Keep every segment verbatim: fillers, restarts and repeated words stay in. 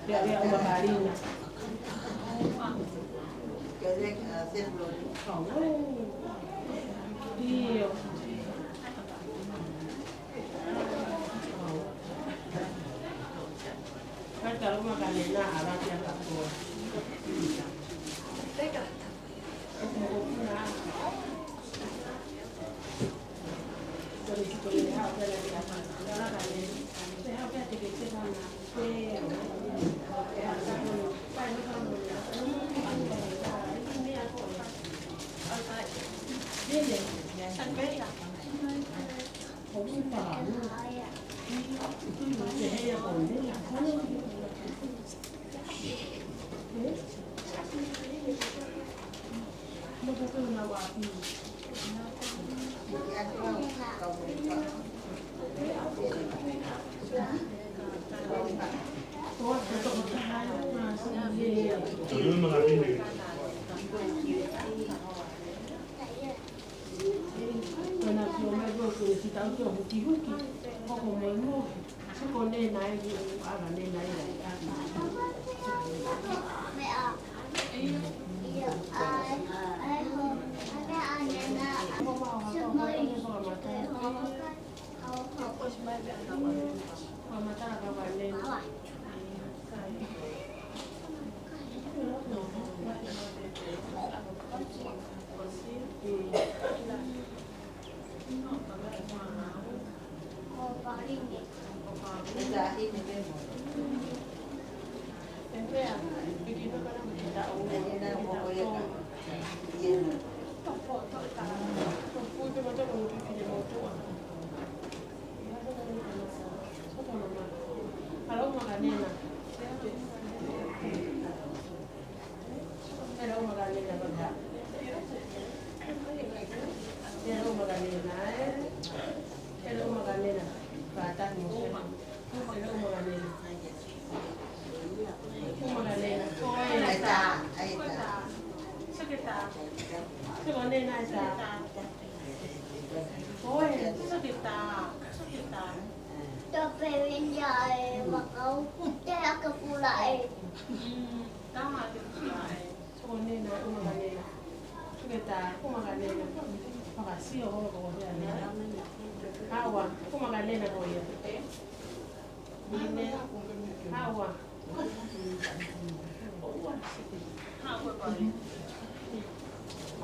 Ia, ia, ʻumaʻā Kalina. ʻIo. Ka tau ʻumaʻā Kalina, ala kia kakoa. Tape ʻi ai e makau, te aka pula e. Soko nena, ʻumaʻā Kalina. Tuku ke tā, ʻumaʻā Kalina. Fakasio holo ko ia nena. Hawa, ʻumaʻā Kalina ko ia. Nene, hawa.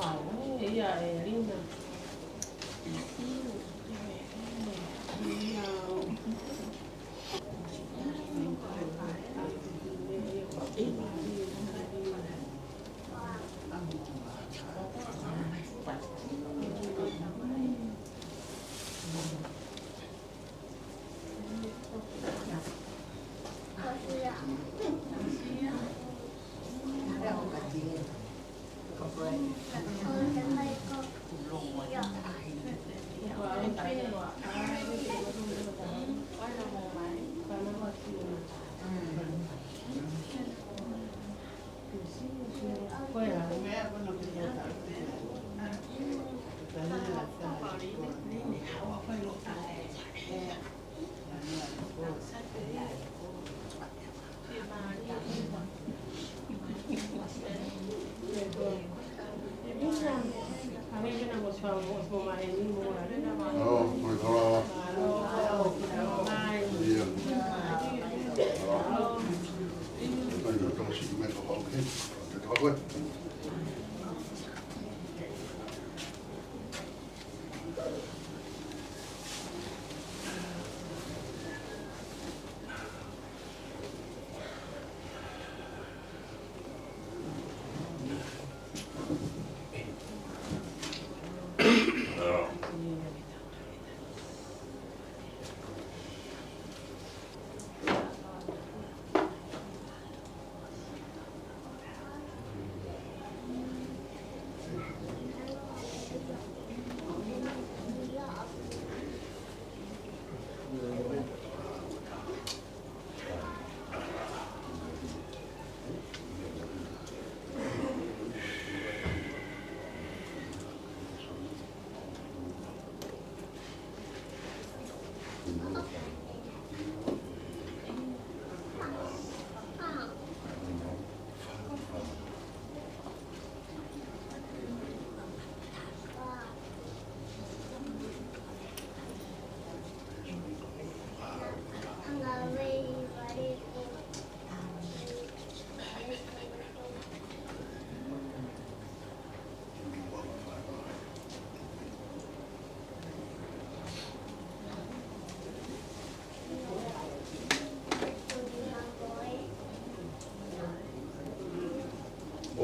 Hawa, ia e Lina.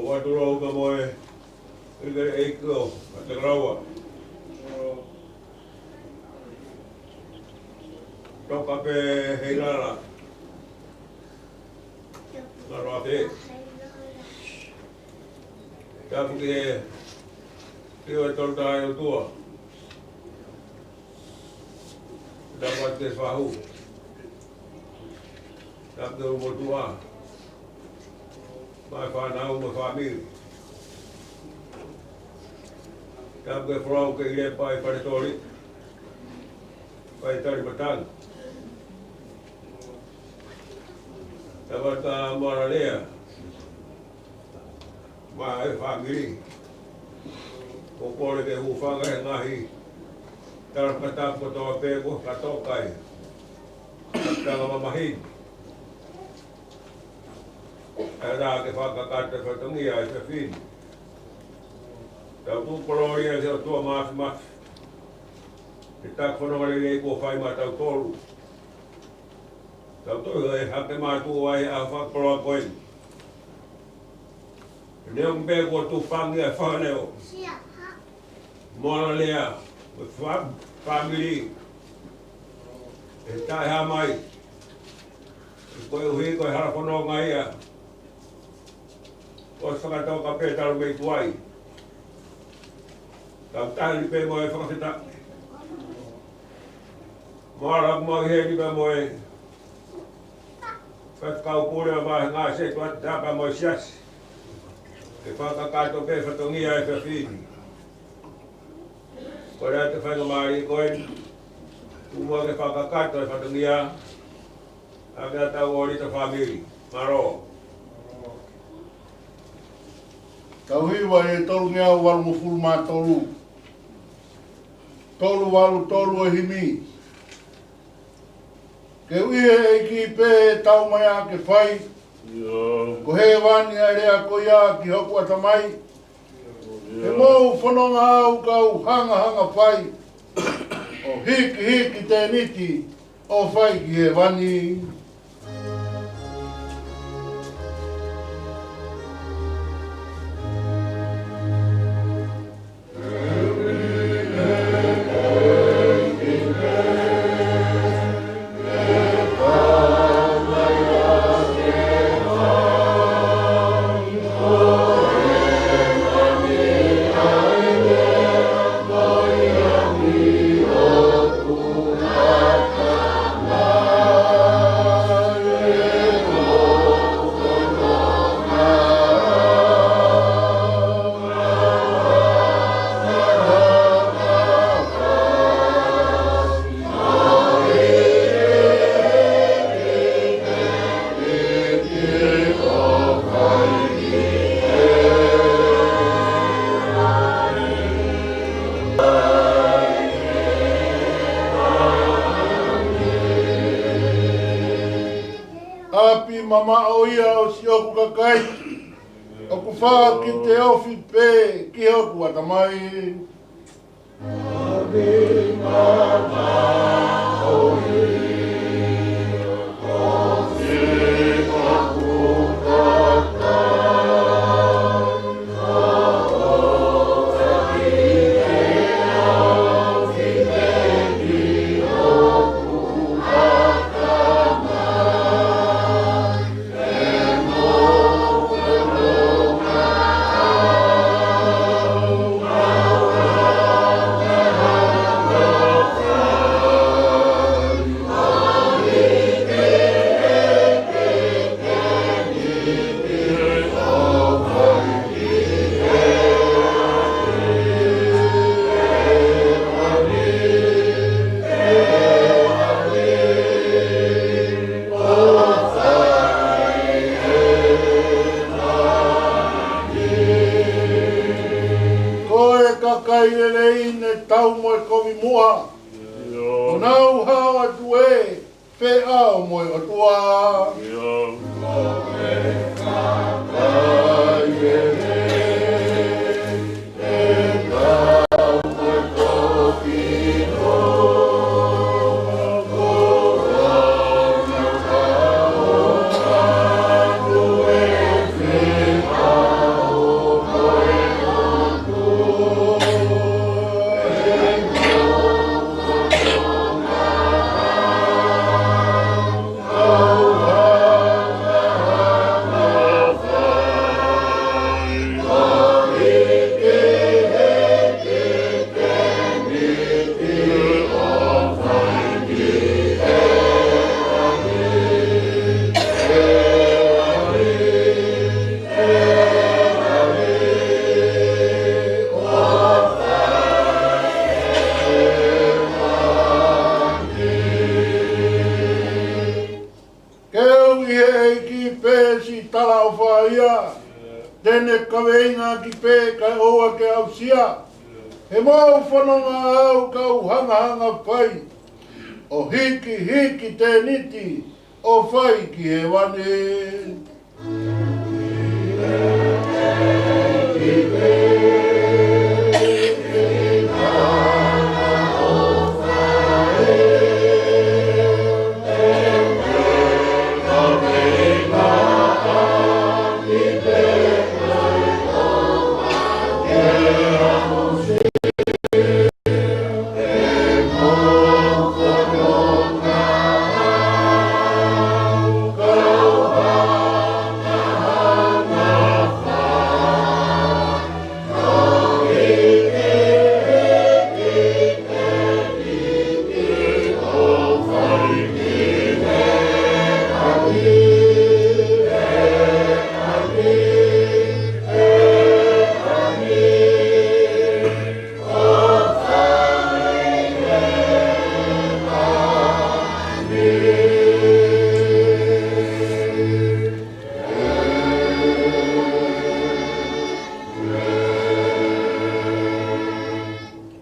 Ua tula uka moe, ike eikio, a te karaua. Toka pē hei lala. Ngalo a pē. Tapu ke, ke o tolu tai o tua. Tapu ke fahu. Tapu ke umotua. Mai whanau mo fāmili. Tapu ke folau ke ile pai pare toli. Pai tali matang. Tapu ka moala lea. Mai fāmili. Ko kole ke hūfanga he ngaahi. Tala fakatapu kotoa pē ko katokai. Tala mamahi. ʻE la ke fakakakato fatongia e fefin. Tau tu koloria se o tua mafi mafi. Te tak fono ngale le ko fai ma tau tolu. Tau tolu e hake ma tu ai a fakoloa koe. Ne o mbe ko tu fangi a faneo. Moala lea, mo fa-, fāmili. ʻE tae ha mai. Ko e uhi, ko e hala fononga ia. Ko e fakatoka pē talu mei tuai. Tau tali pē mo e fakafeta. Moala mo e heni pē mo e. Faifekau pule ʻo e vahenga se tua tapa mo e siasi. ʻE fakakakato pē fatongia e fefin. Ko lea te faingamālie ko eni. Kumua ke fakakakato e fatongia. A ke atau ori ta fāmili. Mālō. Tau hiva e tolu ngeau valungofulu mā tolu. Tolu valu tolu e himi. Ke ui e ʻEiki pē tau mai a ke fai. Ko hēvani ʻa e lea ko ia ki hoku ʻatamai. He mou fononga au kau hangahanga fai. ʻO hikihiki tēniti ʻo fai ki hēvani. ʻApi mamaʻo ia ʻo siʻoku kakai, ʻoku fā ki te ofi pē ki hoku ʻatamai. Ko e kakai lelei ne tau mo e kovi muʻa. ʻO nau hao atu ē, pea ʻo mo e ʻOtua. ʻi he ʻEiki pē siʻi talaʻofa ia, te ne kaveinga ʻaki pē kae ʻoua ke aʻusia. He mou fononga au kau hangahanga fai ʻo hikihiki tēniti ʻo fai ki hēvani.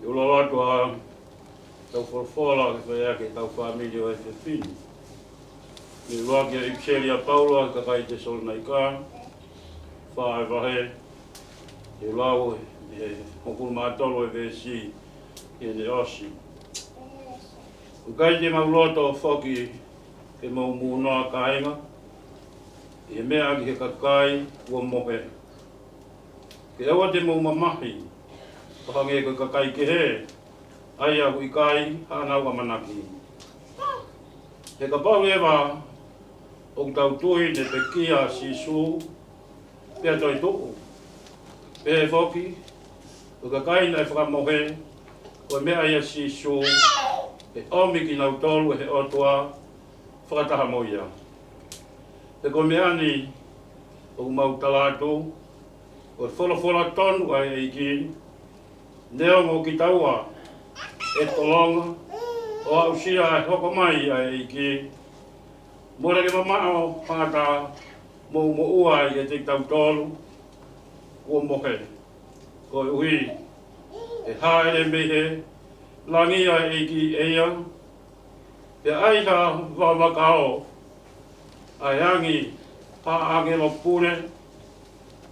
ʻUluaki ʻetau folofola ke fai ʻaki ʻetau fāmili ʻo e efiafi ni. Mei he ʻuluaki ʻEpiseli ʻa Paula ki he kakai Tesalonaika, fā ʻa e vahe, ʻe lau ʻe hongofulu mā tolu ʻa e veesi ʻi heʻene ʻosi. ʻOku ʻikai te mau loto foki ke mou mūnoa kāinga, ʻi he meʻa ki he kakai kuo mohe. Ke ʻoua te mou mamahi, ʻo hangē ko e kakai kehe, ʻa ia ʻoku ʻikai haʻanau ʻamanaki. He kapau leva ʻoku tau tui ne pekia ʻa Sīsū, pea toetuʻu. Pehē foki, ko e kakai naʻe fakamohe, ko e meʻa ia ʻa Sīsū, ʻe ʻomi kinautolu ʻe he ʻOtua, fakataha mo ia. He ko e meʻa ni, ʻoku mau tala atu, ko e folofola tonu ʻa e ʻEiki, neongo kitaua ʻe tolonga, ʻo aʻusia ʻa e hoko mai ʻa e ʻEiki, mole ke mamaʻo ha taha mou moʻua ai ʻiate kitautolu kuo mohe. Koeʻuhi, ʻe hāʻele mei he langi ʻa e ʻEiki ʻe ia, pea ʻai ha vavakao, ʻa e angi, ha ʻāngelo pule,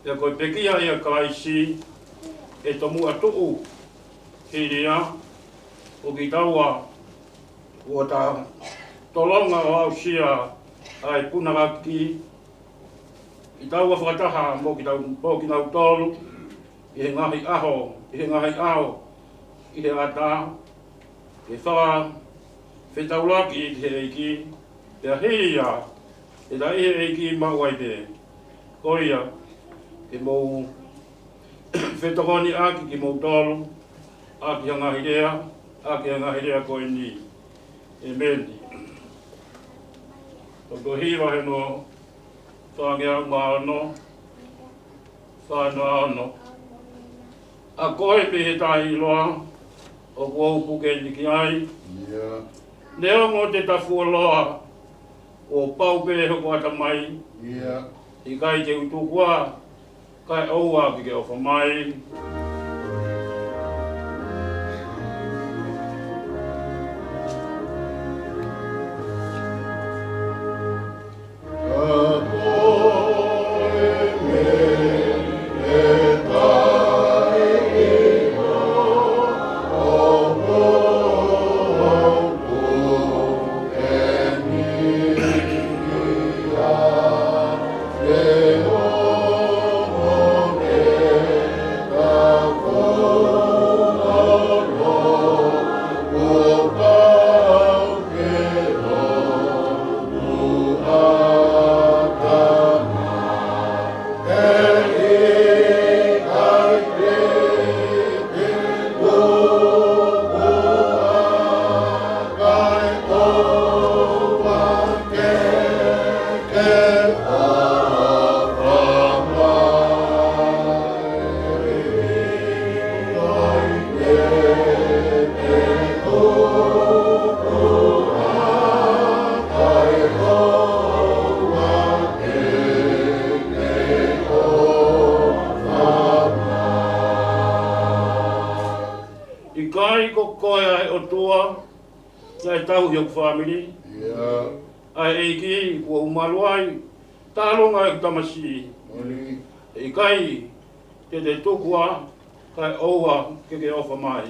pea ko e pekia ia ʻa Kalaisi, ʻe tomuʻa tuʻu, hili ia, ʻo kitaua, ʻoku ta tolonga ʻo aʻusia, ʻa e punalaki, kitaua fakataha mo kitau, mo kinautolu, ʻi he ngaahi ʻaho, ʻi he ngaahi ʻaho, ʻi he ʻatā, ke fakafetaulaki ki he ʻEiki, pea hili ia, ʻe taʻi he ʻEiki maʻu ai pē. Ko ia, ke mou fetokoniʻaki kimoutolu, ʻaki ha ngaahi lea, ʻaki ha ngaahi lea ko eni. ʻEmeni. Tau tohi vahe hono fāngeau mā ono, fā noa ono. ʻA koe pē he taʻeʻiloa, ʻoku ou puke ni ki ai. Ia. Neongo te ta fuoloa, ʻo pau pē hoku ʻatamai. Ia. ʻIkai te u tuku ā, kae ʻoua ke ke ʻofa mai. Naʻe tauhi hoku fāmili ʻa e ʻEiki, kuo u malu ai, tālunga ʻeku tamasiʻi. ʻIkai te te tuku ā, kae ʻoua ke ke ʻofa mai.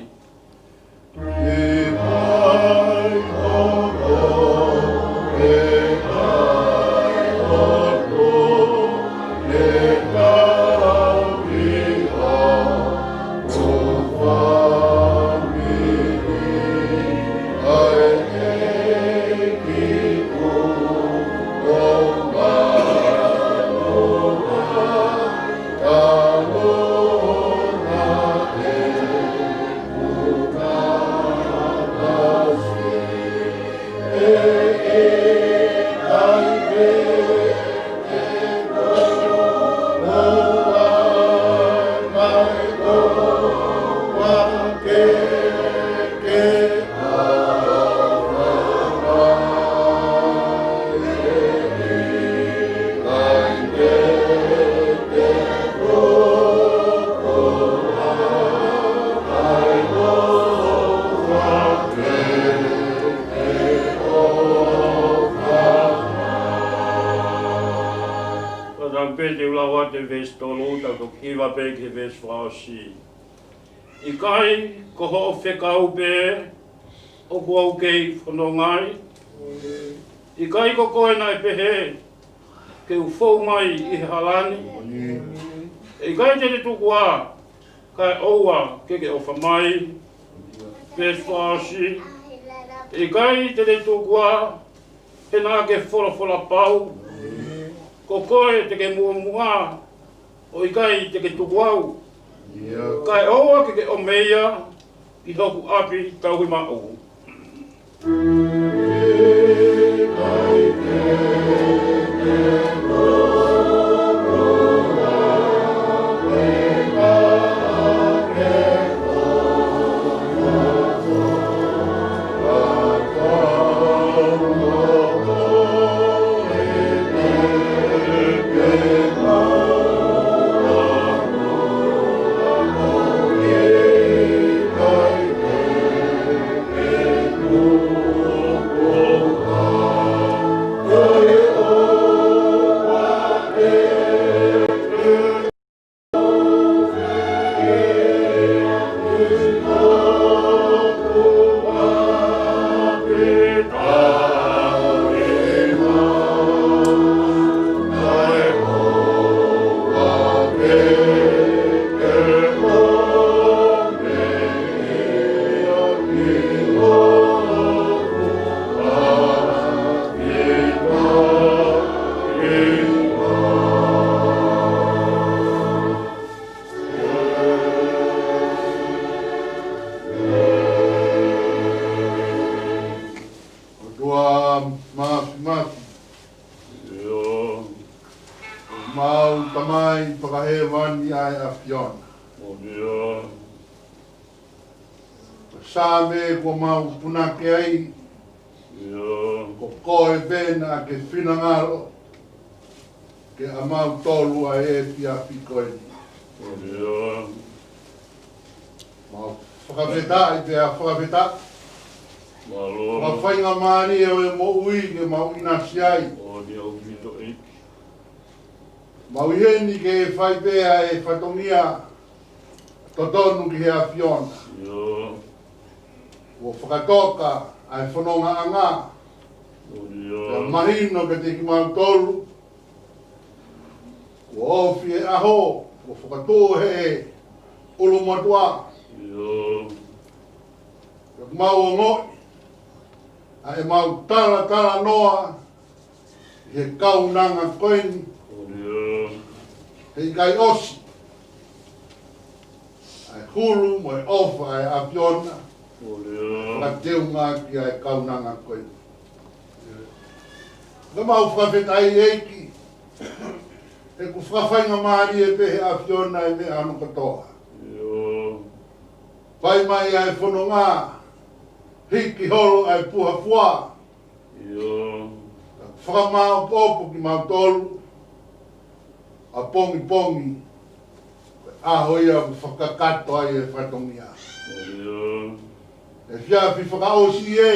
Ko tau pē te u lau atu e veesi tolu, tau toki hiva pē ki he veesi fakaʻosi. ʻIkai ko hoʻo fekau pē ʻoku ou kei fononga ai? ʻIkai ko koe naʻe pehē ke u fou mai ʻi he hala ni? ʻIkai te te tuku ā, kae ʻoua ke ke ʻofa mai. Veesi fakaʻosi. ʻIkai te te tuku ā, he naʻa ke folofola pau, ko koe te ke muʻomuʻa, ʻo ʻikai te ke tuku au, kae ʻoua ke ke ʻomi ia ki hoku ʻapi tauhi maʻu. ʻOtua Māfimafi, ʻemau Tamai fakahēvani ʻa e ʻAfiona. Ko e Saame kuo mau punake ai, ko koe pē naʻa ke finangalo ke ʻa mautolu ʻa e efiafi ko eni. Mau fakafetaʻi pea fakafetaʻi. Fakafaingamālie ʻo e moʻui ke mau ʻinasi ai. Mau ʻi heni ke fai pē ʻa e fatongia totonu ki he ʻAfiona. Kuo fakatoka ʻa e fonongaʻanga. Pea mahino kiate kimautolu, kuo ofi e ʻaho, kuo fakatuʻu ʻe he ʻulumotuʻa. Pea mau ongoʻi ʻa ʻemau talatalanoa ʻi he kaunanga ko eni. He ʻikai ʻosi ʻa e hulu mo e ʻofa ʻa e ʻAfiona. Fakateunga ki ʻa e kaunanga ko eni. Ka mau fakafetaʻi ʻEiki, he kuo fakafaingamālie pē he ʻAfiona e meʻa hono kotoa. Fai mai ʻa e fononga, hiki holo ʻa e puha fua. Fakamāopoopo kimautolu ʻapongipongi, ko e ʻaho ia ʻoku fakakakato ai e fatongia. Efiafi fakaʻosi ē,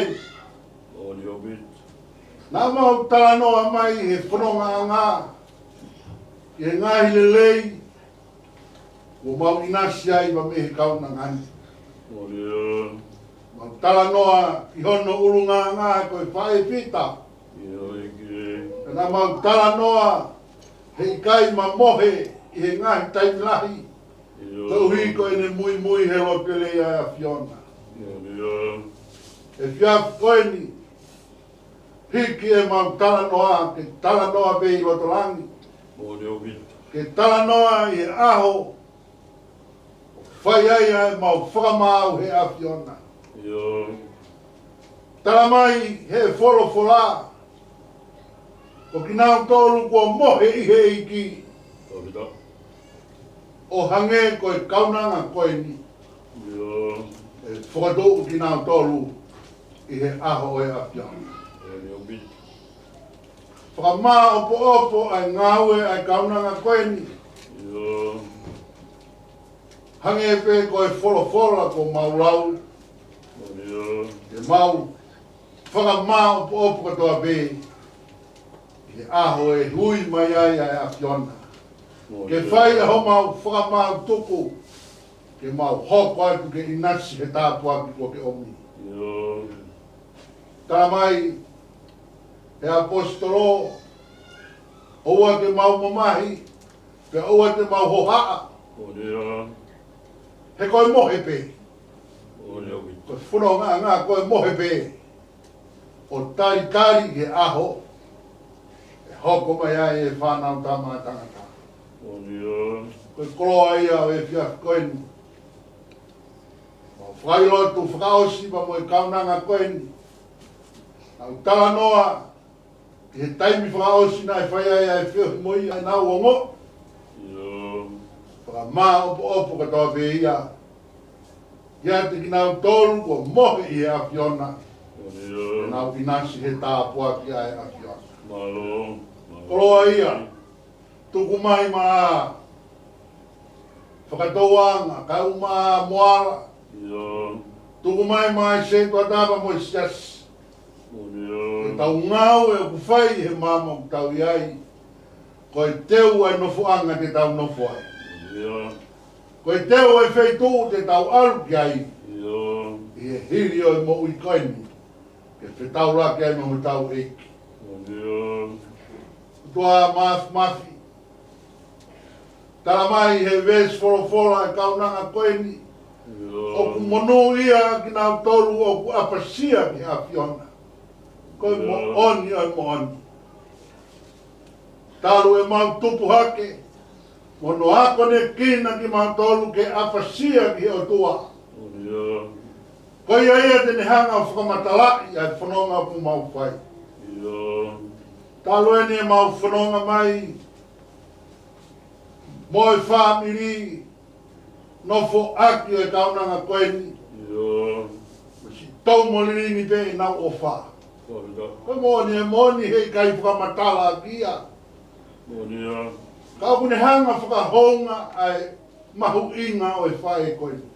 Naʻa mau talanoa mai he fonongaʻanga ʻi he ngaahi lelei kuo mau ʻinasi ai mei he kaunanga ni. Mau talanoa ʻi hono ʻulungaanga ko e faʻē Pita. Naʻa mau talanoa he ʻikai mamohe ʻi he ngaahi taimi lahi. Koeʻuhi ko ʻene muimui he lotu lelei ʻa e ʻAfiona. He efiafi ko eni, hiki ʻemau talanoa ke talanoa pē ʻi loto langi. Ke talanoa ʻi he ʻaho ʻoku fai ai ʻemau fakamaau he ʻAfiona. Tala mai he folofola, ko kinautolu kuo mohe ʻi he ʻEiki, ʻo hangē ko e kaunanga ko eni, ʻe fokotuʻu kinautolu ʻi he ʻaho ʻo e ʻAfiona. Fakamāʻopoʻopo ʻa e ngāue ʻa e kaunanga ko eni. Hangē pē ko e folofola kuo mau lau, ke mau fakamāʻopoʻopo kotoa pē ʻi he ʻaho ʻe ui mai ai ʻa e ʻAfiona ke fai ʻa homau fakamaau tuku, ke mau hoko atu ke ʻinasi he tāpuaki kuo ke ʻomi. Tala mai he ʻaposetolo, ʻoua te mau mamahi, pea ʻoua te mau hohaʻa. He ko e mohe pē. Ko e fonongaʻanga ko e mohe pē, ʻo talitali he ʻaho ʻe hoko mai ai e Fānautama ʻa Tangata. Ko e koloa ia ʻo e efiafi ko eni. Mau fai lotu fakaʻosi pea mo e kaunanga ko eni. Mau talanoa ʻi he taimi fakaʻosi naʻe fai ai ʻa e feohi mo ia ʻenau ongo. Fakamāʻopoʻopo kotoa pē ia ʻiate kinautolu kuo mohe ʻi he ʻAfiona, ke nau ʻinasi he tāpuaki ʻa e ʻAfiona. Koloa ia. Tuku mai maʻa fakatouʻanga, kae ʻumaʻā Moala. Tuku mai maʻa e setuata pea mo e siasi. Ko ʻetau ngāue ʻoku fai he maama ʻoku tau ʻi ai, ko e teu ʻa e nofoʻanga te tau nofo ai. Ko e teu ʻa e feituʻu te tau ʻalu ki ai ʻi he hili ʻo e moʻui ko eni, ke fetaulaki ai mo hotau ʻEiki. ʻOtua Māfimafi, tala mai he veesi folofola ʻa e kaunanga ko eni, ʻoku monūʻia kinautolu ʻoku ʻapasia ki he ʻAfiona. Ko e moʻoni ʻo e moʻoni. Talu ʻemau tupu hake, mo hono akonekina kimautolu ke ʻapasia ki he ʻOtua, ko ia ia te ne hanga ʻo fakamatalaʻi ʻa e fononga ʻoku mau fai. Talu eni ʻemau fononga mai mo e fāmili nofoʻaki ʻo e kaunanga ko eni, mo siʻi tau mo lilingi pē ʻenau ʻofa. Ko e moʻoni, ʻe moʻoni he ʻikai fakamatalaʻaki ia. Ka ʻoku ne hanga fakahounga ʻa e mahuʻinga ʻo e faʻē ko eni.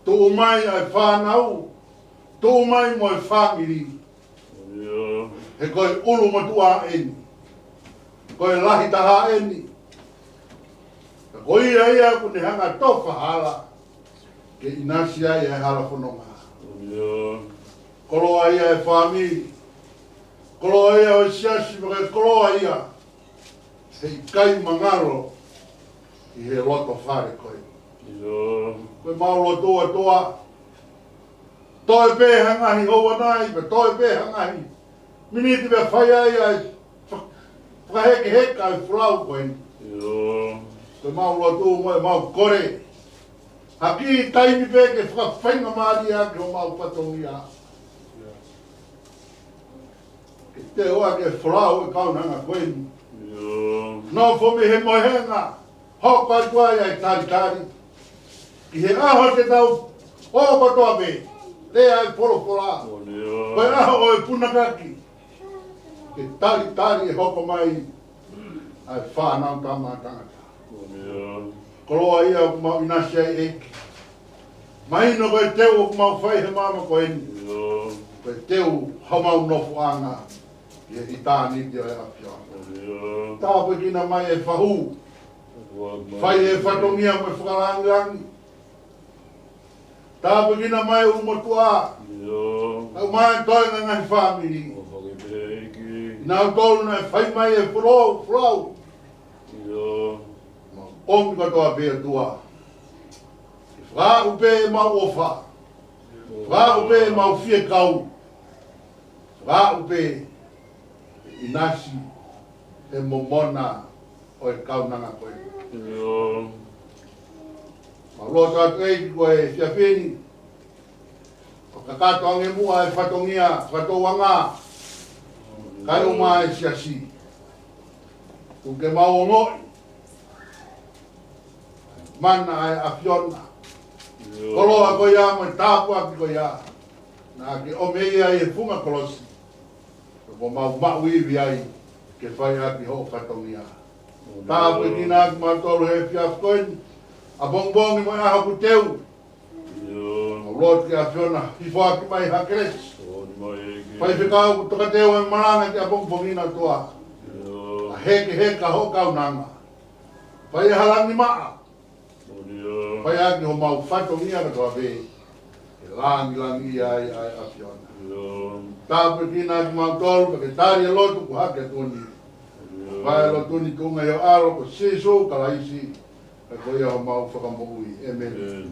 Tuʻu mai ʻa e fānau, tuʻu mai mo e fāmili. He ko e ʻulumotuʻa eni, ko e lahi taha eni. Ka ko ia ia ʻoku ne hanga ʻo tofa hala ke ʻinasi ai ʻa e hala fononga. Koloa ia e fāmili, koloa ia ʻo e siasi, mo e koloa ia he ʻikai mangalo ʻi he loto fale ko eni. Ko ʻemau lotu ʻOtua, toe pē ha ngaahi houa nai, pea toe pē ha ngaahi miniti pea fai ai ʻa e fa-, fakahekeheka ʻa e folau ko eni. Ko ʻemau lotu mo ʻemau kole, ha kiʻi taimi pē ke fakafaingamālie ʻaki homau fatongia, ke teu ʻaki e folau ʻo e kaunanga ko eni. Nofo mei he mohenga, hoko atu ai ʻa e talitali ki he ʻaho te tau ō kotoa pē, lea ʻa e folofola, ko e ʻaho ʻo e punakaki, ke talitali e hoko mai ʻa e Fānautama ʻa Tangata. Koloa ia ʻoku mau ʻinasi ai, ʻEiki. Mahino ko e teu ʻoku mau fai he maama ko eni. ko e teu homau nofoʻanga ʻi he ʻitāniti ʻo e ʻAfiona. Tāpuekina mai e fahu, fai e fatongia mo e fakalangilangi. Tāpuekina mai e ʻulumotuʻa, ʻio, ʻa e ʻomai e toenga e ngaahi fāmili. ʻO hake pē ʻEiki. Naʻa tau tonu naʻe fai mai e folau, folau. ʻIo. Mau ʻomi kotoa pē ʻOtua. Fakaaʻu pē ʻemau ʻofa. Fakaaʻu pē ʻemau fiekaú. Fakaaʻu pē ʻinasi he momona ʻo e kaunanga ko eni. ʻIo. Mau lotu atu ʻEiki ko e efiafi ni, ʻo kakato ange muʻa e fatongia, fakatouʻanga, kae ʻumaʻā e siasi. Tuku ke mau ongoʻi mana ʻa e ʻAfiona. ʻIo. Koloa ko ia mo e tāpuaki ko ia naʻa ke ʻomai ai e funga kolosi. Ko ʻemau maʻu ivi ai ke fai ʻaki hoʻo fatongia. ʻIo. Tāpuekina ʻaki mautolu he efiafi ko eni, ʻapongipongi mo e ʻaho kuo teu. ʻIo. Mau lotu ki he ʻAfiona, hifo ʻaki mai ha kelesi. ʻOni mai ʻEiki. Faifekau kuo tokateu e malanga ki ʻapongipongi ni ʻOtua. ʻIo. ʻA hekeheka hoʻo kaunanga. Fai ha langi maʻa. ʻOni ʻio. Fai ʻaki homau fatongia kotoa pē, ke langilangiʻia ai ʻa e ʻAfiona. ʻIo. Tāpuekina ʻaki mautolu, pea ke tali e lotu kuo hake atu ni. ʻIo. Fai e lotu ni tuʻunga ʻi ho ʻAlo ko Sīsū Kalaisi, pea ko ia homau Fakamoʻui. ʻĒmeni. ʻĒmeni.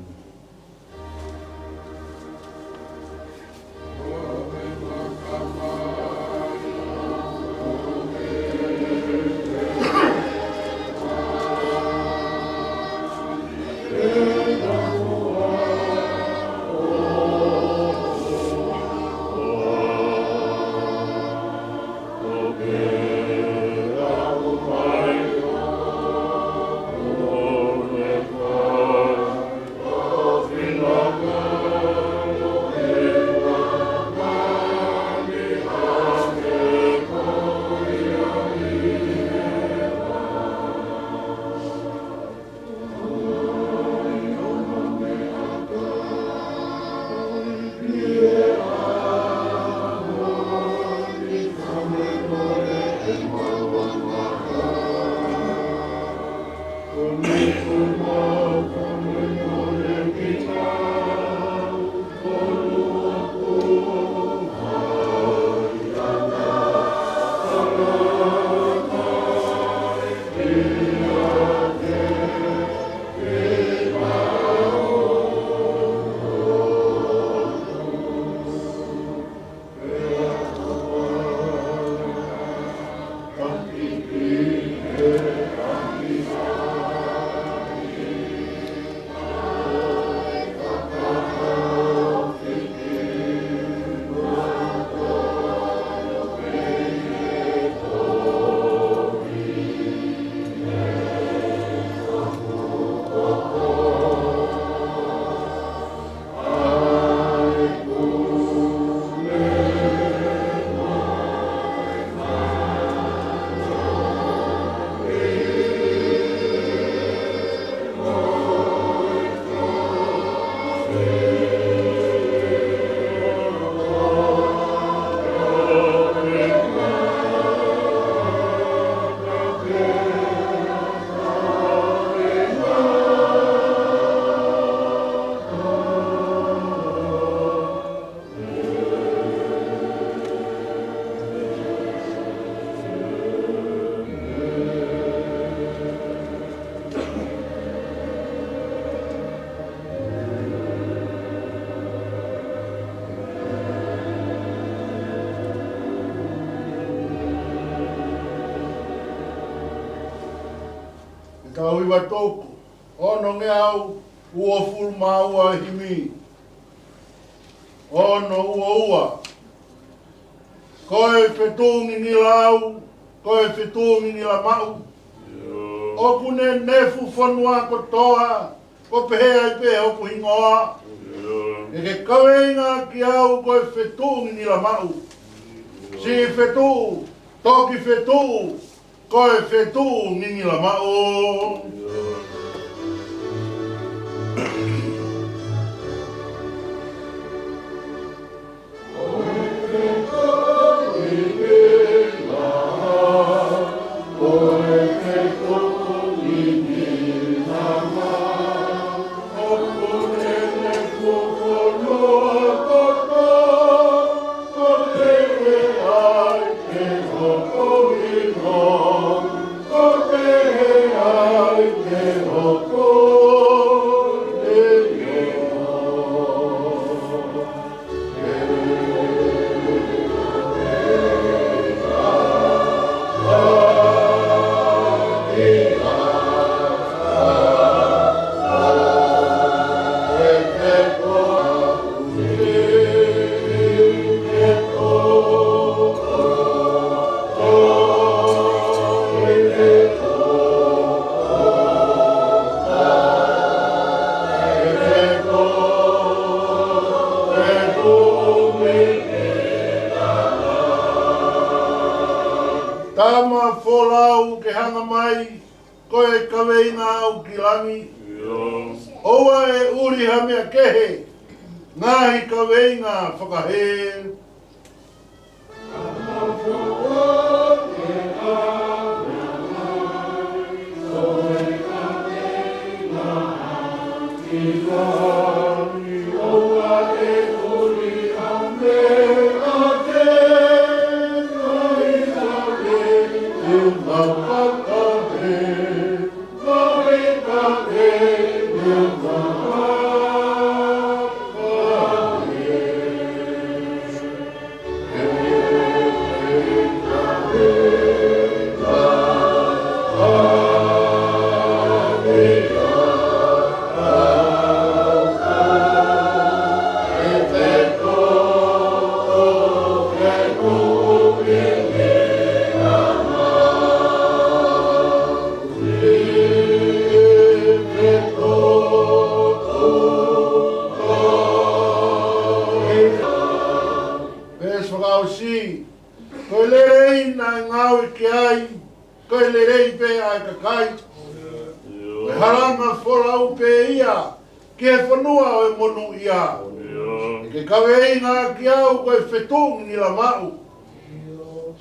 Tau hiva toko, ono ngeau uofulu mā ua, himi ono ua ua. Ko e fetuʻu ngingila au, ko e fetuʻu ngingila maʻu. ʻIo. ʻOku ne nefu fonua kotoa, ʻo pehē ai pē hoku hingoa. ʻIo. ʻE ke kaveinga kiate au ko e fetuʻu ngingila maʻu. ʻIo. Siʻi fetuʻu, toki fetuʻu, ko e fetuʻu ngingila maʻu. Halanga folau ke hanga mai, ko e kaveinga au ki langi. ʻIo. ʻOua ʻe ʻuli ha meʻa kehe, ngaahi kaveinga fakahē. Veesi fakaʻosi, ko e lelei naʻe ngāue ki ai, ko e lelei pē ʻa e kakai. Ko e halanga folau pē ia ki he fonua ʻo e monūʻia. Ke kaveinga ki au ko e fetuʻu ngingila maʻu.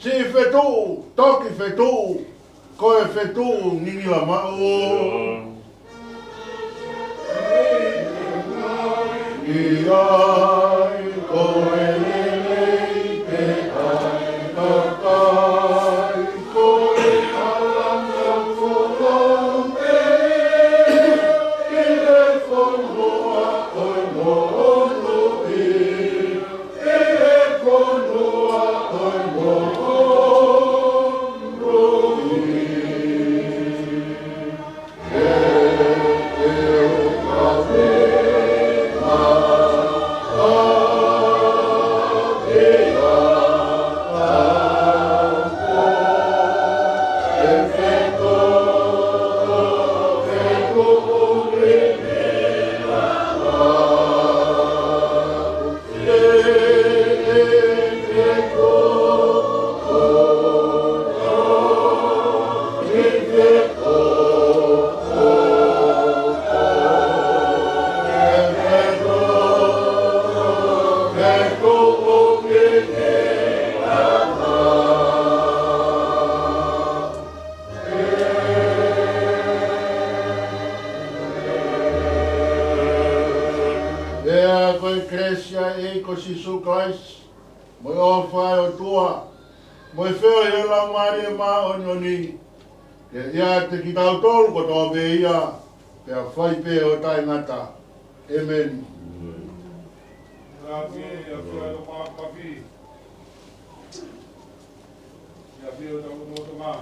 Siʻi fetuʻu, toki fetuʻu, ko e fetuʻu ngingila maʻu. ʻI ai ko e lelei pē ʻa e kakai, ko e halanga folau pē ki he fonua ʻo e monūʻia. Pea ko e kelesi ʻa e ʻEiki ko Sīsū Kalaisi, mo e ʻofa ʻa e ʻOtua, mo e feohi ʻa e Laumālie Māʻoniʻoni, ke ʻiate kitautolu kotoa pē ia, pea fai pē ʻo taʻengata. ʻĒmeni. Ngāue ʻa e ʻOtua ʻi he mākafi. ʻIa pio tau no tama.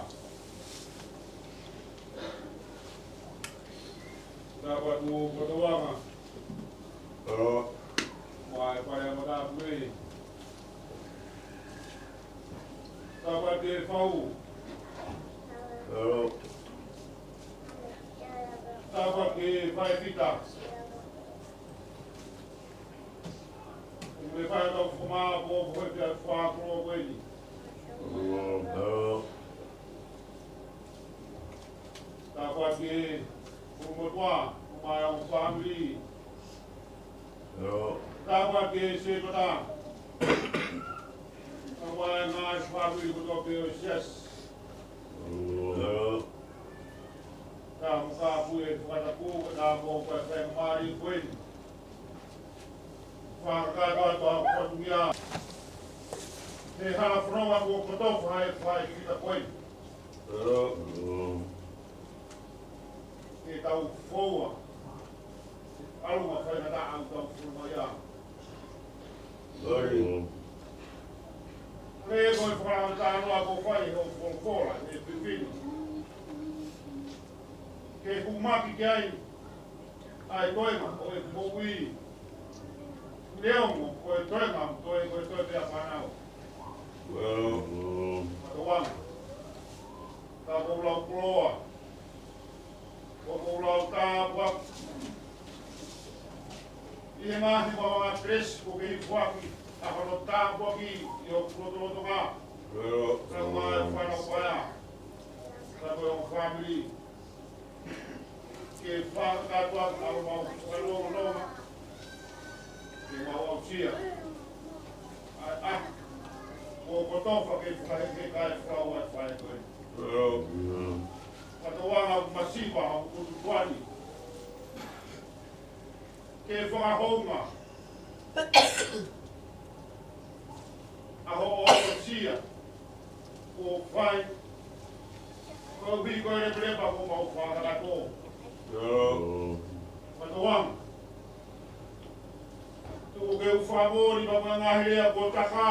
Tāpatu kotoanga. Mālō. Mai pale mata pui. Tāpatu ke fau. Mālō. Tāpatu ke fai pita. Mei fai tau fuma po po pia fua kolo ko eni. Tāpatu ke fumotua, fuma ʻa e fāmili. Tāpatu ke se kota. Tāpatu ngaahi fāmili kotoa pē ʻo e siasi. Ka mo ka pui e fakatapu, ka mo ka fai mali ko eni. Fakakātoa ʻa e fatungia. He hala fononga kuo kotofa ʻa e fai kita ko eni. Ke tau foua. ʻAlu ma fai na ta au tau fononga ia. Lori. Ko e fakalanga talanoa ko fai ho folofola, ʻe fifini. Ke kumaki ki ai, ʻa e toenga ʻo e moʻui. Neongo ko e toenga, toe ko e toe pea fānau. Well, mm. Matoanga. Ka ko lau koloa. Ko ko lau tāpuaki. ʻI he ngaahi mawanga kelesi ko ke ipuaki. ʻA hono tāpuaki ʻi ho lotolotonga. Well, ka ngaahi mm. Fānau paea. fāmili. Ke fakakātoa ʻa homau fakalongolongo. Ke mau aʻusia ʻa e ʻaho ko e kotofa ke fakaheke kae fau ʻa e faʻē ko ē. Fakatauange ʻoku masiva hoʻo ʻutu tuʻa ni. Ke fakahounga ʻa hoʻo aʻusia kuo fai, koeʻuhi ko e lepa kuo mau fakakātoa. Fakatauange tuku ke u fakamoʻoni pea mo e ngaahi lea kuo taka